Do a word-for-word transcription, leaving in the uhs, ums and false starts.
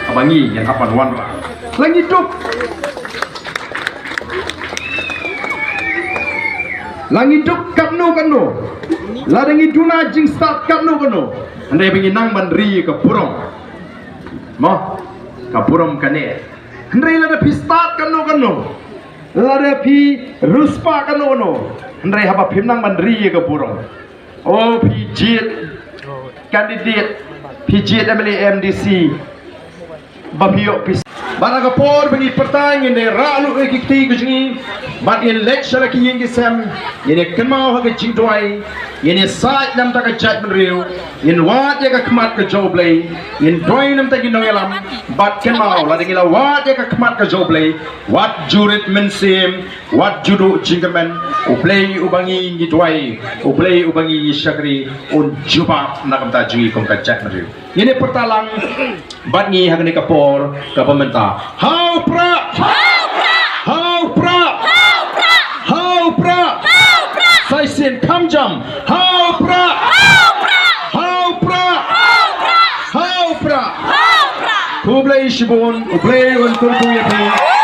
Haba ngi ïa hap ban wanrah, la ngi duk, la ngi duk katno katno, lada ngi duna jingstad katno katno, hynrei ba ngi nang ban ri ka burom. Mo, ka burom kane. Hynrei lada phi stad katno katno, lada phi riewspah katno katno, hynrei haba phim nang ban ri ka burom. O phi jied candidate, phi jied M L A, M D C, ba phi ïoh phi. Bad ha ka por ba ngi pyrta ngin ïa rah luh ïa ki kti ki jong ngi, bad ngin leit sha la ki ïing ki sem, ngin ïa kynmaw ha ka jingduwai, ngin ïa said namar ka jaitbynriew, ngin wad ïa ka khmat ka jong U Blei, ngin duwai namar ki nongïalam, bad kynmaw lada ngi la wad ïa ka khmat ka jong U Blei, wat ju rit mynsiem, wat ju duh jingkyrmen, U Blei uba ngi ngi duwai, U Blei uba ngi ngi shakri, un jubab na ka bynta jong ngi kum ka jaitbynriew. Ngin ïa pyrta lang bad ngi ha kane ka por kaba mynta. Ha u Prah! Ha u Prah! Ha u Prah! Sa shisien kham jam. Ha u Prah! Ha u Prah! Ha u Prah! Khublei shibun, U Blei un kyrkhu ïa phi.